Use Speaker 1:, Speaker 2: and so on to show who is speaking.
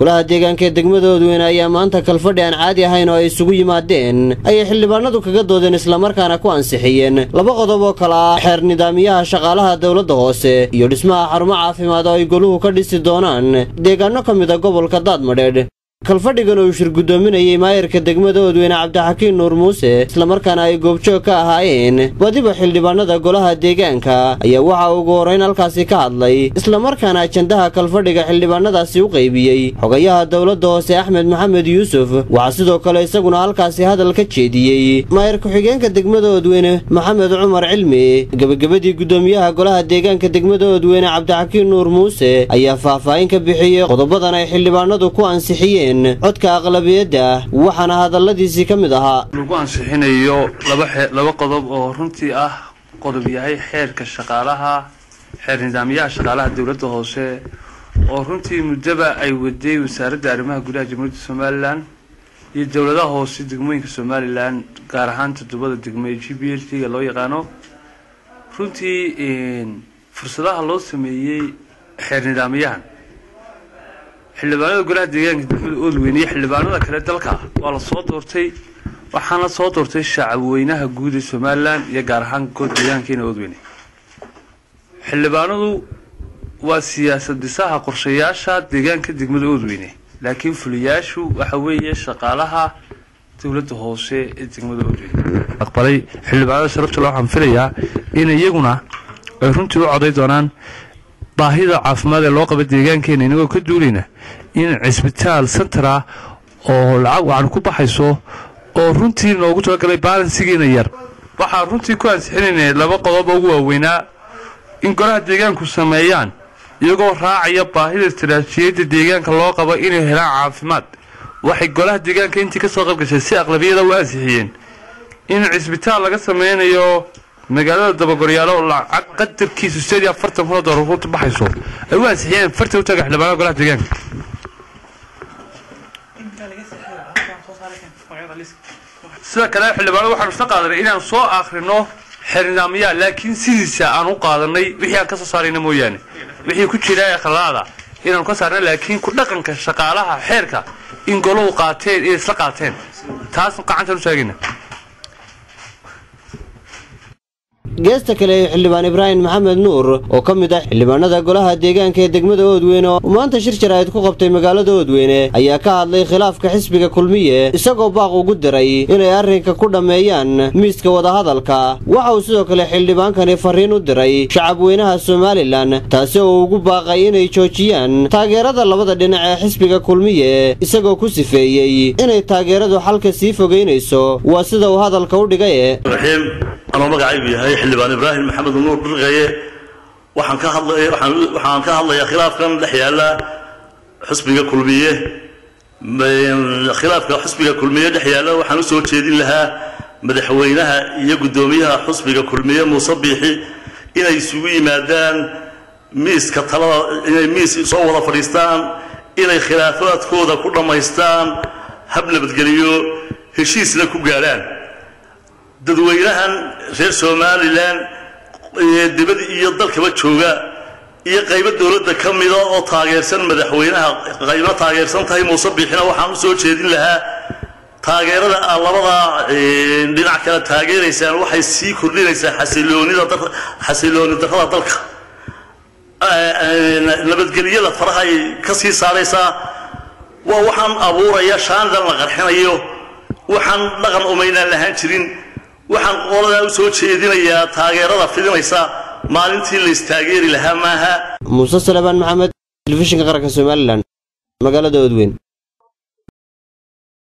Speaker 1: Golaha deegaanka ee degmada Oodweyne ayaa maanta kalfadhi aan caadi ahayn oo ay isugu yimaadeen ayay xildhibaanadu kaga doodeen islamarkaana ku ansixiyeen laba qodob oo kala ah xeer nidaamiyaha shaqaalaha dowladda hoose iyo dhismaha xarumo caafimaad oo ay goluhu ka dhisi doonaan deegaano ka mid a gobolka Daadmadheedh. Kalfadhigan oo uu shir guddoominayay maayarka degmada Oodweyne Cabdixakiin Nuur Muuse islamarkaana ay goobjoog ka ahaayeen badiba xildhibaanada golaha deegaanka ayaa waxa ugu horrayn halkaasi ka hadlay islamarkaana ajandaha kalfadhiga xildhibaanadaasi u qaybiyey xogayaha dowladda hoose Axmed Maxamed Yuusuf. Waxaa sidoo kale isaguna halkaasi hadal ka jeediyey maayar ku-xigeenka degmada Oodweyne Maxamed Cumar Cilmi. Gebagabadii guddoomiyaha golaha deegaanka degmada Oodweyne Cabdixakiin Nuur Muuse ayaa faahfaahin ka bixiyey qodobadan ay xildhibaanadu ku ansixiyeen codka aqlabiyadda, waxaana hadalladiisii ka mid ahaa:
Speaker 2: Lagu ansixinayo laba qodob oo runtii ah qodob yahay xeerka shaqaalaha, xeer nidaamyaha shaqaalaha dowladda hoose, oo runtii muddaba ay waday Wasaaradda Arrimaha Gudaha Jamhuuriyadda Somaliland iyo dowladaha hoose degmooyinka Somaliland, gaar ahaan toddobada degmo ee GPLT ga loo yaqaano. Runtii fursadaha loo sameeyey xeer nidaamyahan, xildhibaanada golaha deegaanka degmada Oodweyne iyo xildhibaanada kale dalka waa la soo doortay, waxaana soo doortay shacabweynaha guud ee Somaliland iyo gaar ahaan good deegaankeena Oodweyne. Xildhibaanadu waa siyaasad dhisaha qorshayaasha deegaanka degmada Oodweyne, laakiin fuliyaashu waxa weeye shaqaalaha dowladda hoose ee degmada Oodweyne. Aqbalay xildhibaanada sharafta loo, waxaan filayaa in iyaguna ay runtii u coday doonaan baahida caafimaad ee loo qaba deegaankeena, inagoo ka duulayna in cisbitaal center ah oo lacag wacan ku baxayso oo runtii noogu talagalay balansigiina yar. Waxaan runtii ku ansixinaynay laba qodob oo ugu waaweynaa in golaha deegaanku sameeyaan, iyagoo raacaya baahida istaraatiijiyadda deegaanka loo qabo inay helaan caafimaad. Waxay golaha deegaanka intii kasoo qayb gashay si aqlabiyada u ansixiyeen in cisbitaal laga sameynayo magaalada Dabagoryaalo oo lacag qadarkiisu 48,000 oo doolar runta baxayso ay u ansixiyeen. Farta u taaga xildhibaanada golaha deegaanka. Sida kale xildhibaanada waxaanu isla qaadanay inaan soo akhrino xeernidaamyaha, laakiin sidiisa aan u qaadanay, wixii aan ka soo saarayna mooyaane, wixii ku jira ee khaladaada inaanu ka saarna, laakiin ku dhaqanka shaqaalaha xeerka in golahu qaateen, inay isla qaateen, taas gacantaan u taagayna.
Speaker 1: Geesta kale, xildhibaan Ibraahim Maxamed Nuur oo ka mid ah xildhibaanada golaha deegaanka ee degmada Oodweyne oo maanta shir jaraa'id ku qabtay magaalada Oodweyne ayaa ka hadlay khilaafka xisbiga Kulmiye, isagoo baaq ugu diray inay arrinka ku dhammeeyaan miiska wadahadalka. Waxa uu sidoo kale xildhibaankani farriin u diray shacabweynaha Somaliland, taasi oo ugu baaqay inay joojiyaan taageerada labada dhinac ee xisbiga Kulmiye, isagoo ku sifeeyey inay taageeradu xalka sii fogeynayso, waa sida uu hadalka u dhigay.
Speaker 3: Anoo magacaygu yahay xildhibaan Ibraahim Maxamed Nuur Dhirqaye, waxaan ka hadlayaa khilaafkan dhex yaalla xisbiga Kulmiye. Khilaafka xisbiga Kulmiye dhex yaalla waxaan u soo jeedin lahaa madaxweynaha iyo guddoomiyaha xisbiga Kulmiye Muuse Biixi inay isugu yimaadaan miiska talada, inay miis soo wada fadhiistaan, inay khilaafaadkooda ku dhammaystaan hab nabadgeliyo, heshiisna ku gaadhaan. Dadweynahan reer Somaliland dibad iyo dalkaba jooga iyo qaybo dowladda ka mida oo taageersan madaxweynaha, qaybo taageersan tahay Muuse Biixina, waxaan u soo jeedin lahaa taageerada aad labada dhinac kale taageeraysaan waxay sii kordhinaysaa xasiloonida, xasilooni darrada dalka, nabadgelyada farahay ka sii saaraysaa. Waa waxaan abuuraya shaandan la qarxinayo, waxaan dhaqan umaynaan lahaan jirin. Waxaan qoladaa u soo jeedinayaa taageerada fidinaysa, maalintii la istaageeri lahaa maaha.
Speaker 1: Muuse Salebaan Maxamed, Telefishinka Qaranka Somaliland, magaalada Oodweyn.